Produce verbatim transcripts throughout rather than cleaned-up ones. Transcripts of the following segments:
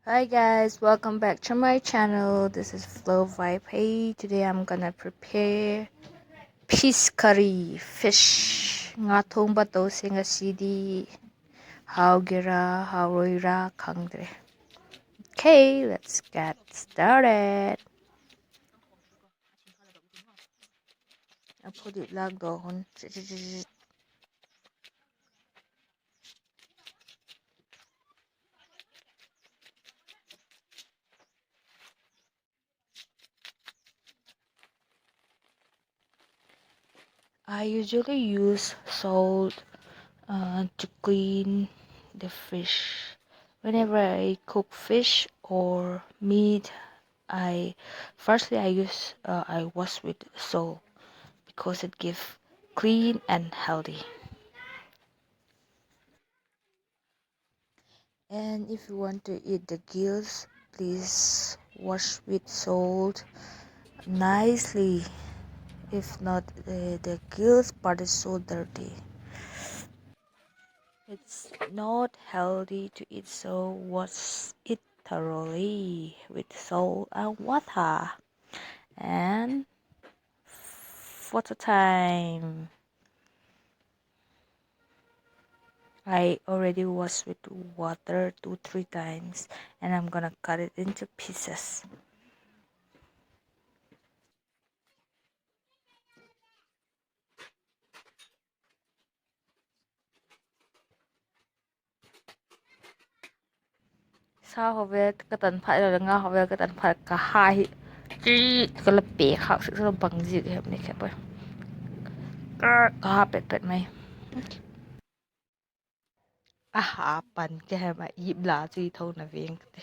Hi guys, welcome back to my channel. This is Flo Vaiphei. Today I'm gonna prepare fish curry, fish. Nga thongba tawh seng a si di. Hau gera, hau roira, khang dre. Okay, let's get started. A phu di lak do hun. I usually use salt, uh, to clean the fish. Whenever I cook fish or meat, I firstly I use uh, I wash with salt because it gives clean and healthy. And if you want to eat the gills, please wash with salt nicely. If not, uh, the gills part is so dirty. It's not healthy to eat, so wash it thoroughly with salt and water. And photo time. I already washed with water two, three times, and I'm gonna cut it into pieces. Sa hawvel ka tan phat lo le nga hawvel ka tan phat ka ha hi. Chi ka la pe khak sik sa lo bang zik hem ni khe poi. Ka ha pet pet mai. A ha pan ka hem a ip la chu i tho na veng ka ti.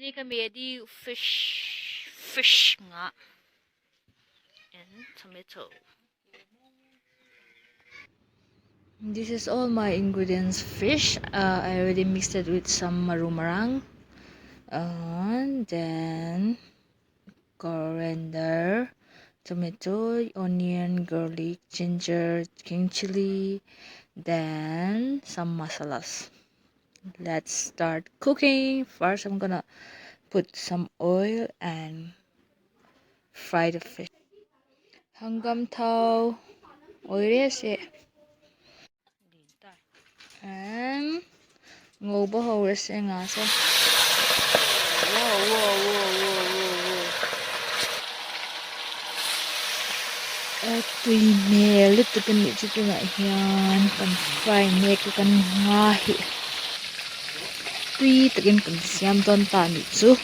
Ni ka medi fish, fish nga and tomato. This is all my ingredients. Fish, uh, I already mixed it with some maru marang, and then coriander, tomato, onion, garlic, ginger, king chili, then some masalas. Let's start cooking. First, I'm gonna put some oil and fry the fish. Hangam thau, oil e se. And ngau ba ho le se nga se. Wow, wow, wow, wow, wow, wow. A tui mêl lutuk in ni chu tunah hian kan fry mek kan nga hi. Tui takin kan siam dawn ta ni chu.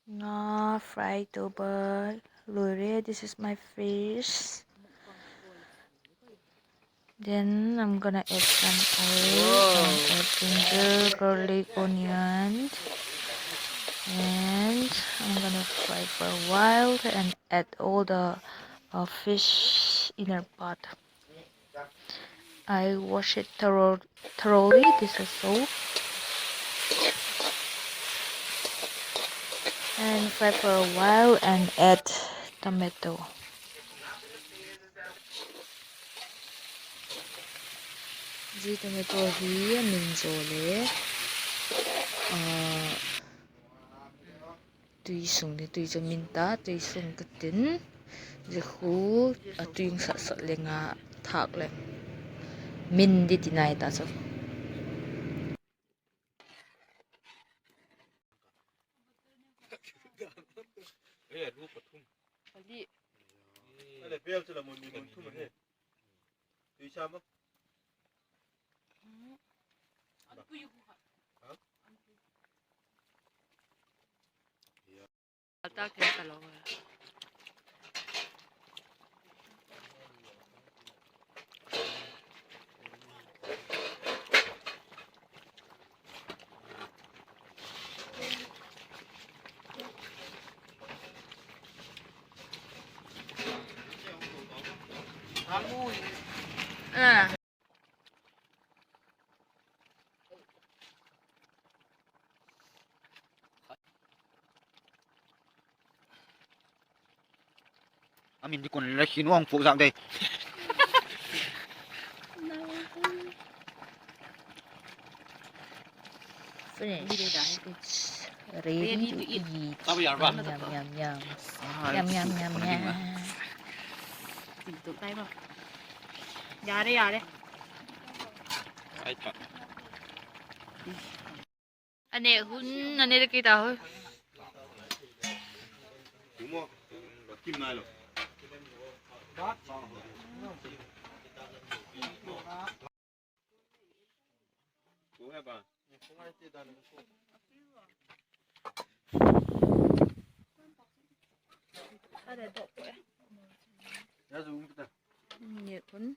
Nga fry to ba lui re. This is my fish. Then I'm gonna add some oil and add ginger, garlic, onion, and I'm gonna fry for a while and add all the uh, fish inner part. I wash it thorough, thoroughly. This is soap. And fry for a while and add tomato. Zia tomato hi a min zaw le, ah, tui sung ni, tui chu min ta, tui sung ka tin. Zia khu a tui hung sat sat leng a thâk leng min di ti nai ta chu. A min di kun le khin uang puk zak dei. Finish. It's ready to eat. Yum, yum, yum, yum. Yum, yum, yum, yum. Yare, yare. A nêk hun a nêk kei ta hoi. Nêk hun.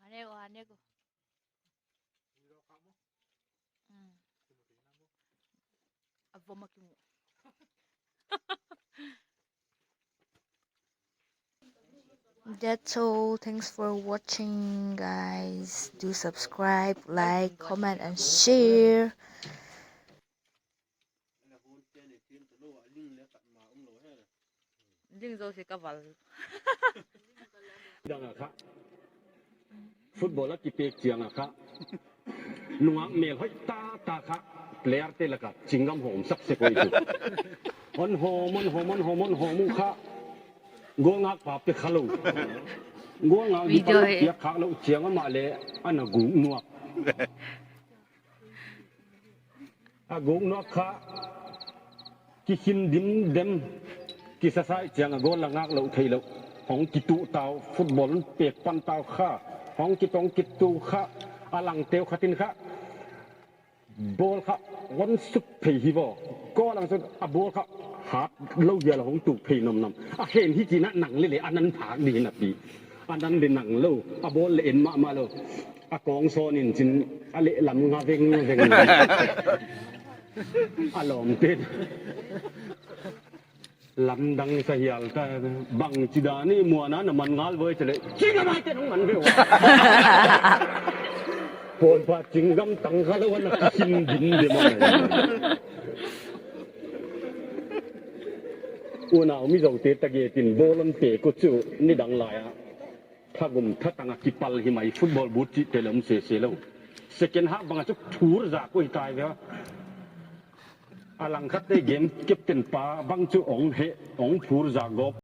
Hane ko, hane ko. Mm. A vom a kimu. That's all. Thanks for watching, guys. Do subscribe, like, comment, and share. Ding zo si ka val. Dang a kha. Football a kipêk chiang a kha. Nungak mêl hoi ta ta kha. Player te lak a Chinggam hawm sak se koi chu. On hawm, on hawm, on hawm, on hawm u kha. Goal ngak pa pe kha lo. Goal ngak di pa lo, piak khâk lo chiang ama le ana guk nuak. A guk nuak kha, kikhin dim dem, kisasai chiang a goal la ngak lo thei lo. Hong kitu tau, football pêk pan tau kha, hong kitong kitu kha, a langteu kha tin kha, ball kha hon sut phei hi vaw. Ko lang sut a ball kha hat lo hial hong tuk phei nom nom. A khen hi tina nang le le a nan phâk di hin a pi. A nan le nang lo, a ball le en ma ma lo. A kawng sawn in chin, a leh lam nga veng veng. A lawm te. Lamdang sa hial ta, bang chi dan i muana na man ngal voi chale. Chi na mai te nung man veu. Pon pa Chinggam tang kha lo na kin din de ma. Unau mi zo te ta ge tin ball an pe ko chu ni dang lai a. Thagum thatang a kipal hi mai football boot chi te lom se se lo. Second half bang a chu thur za ko hi tai ve. A langkhat te game captain pa bang chu ong he, ong phur za gawp.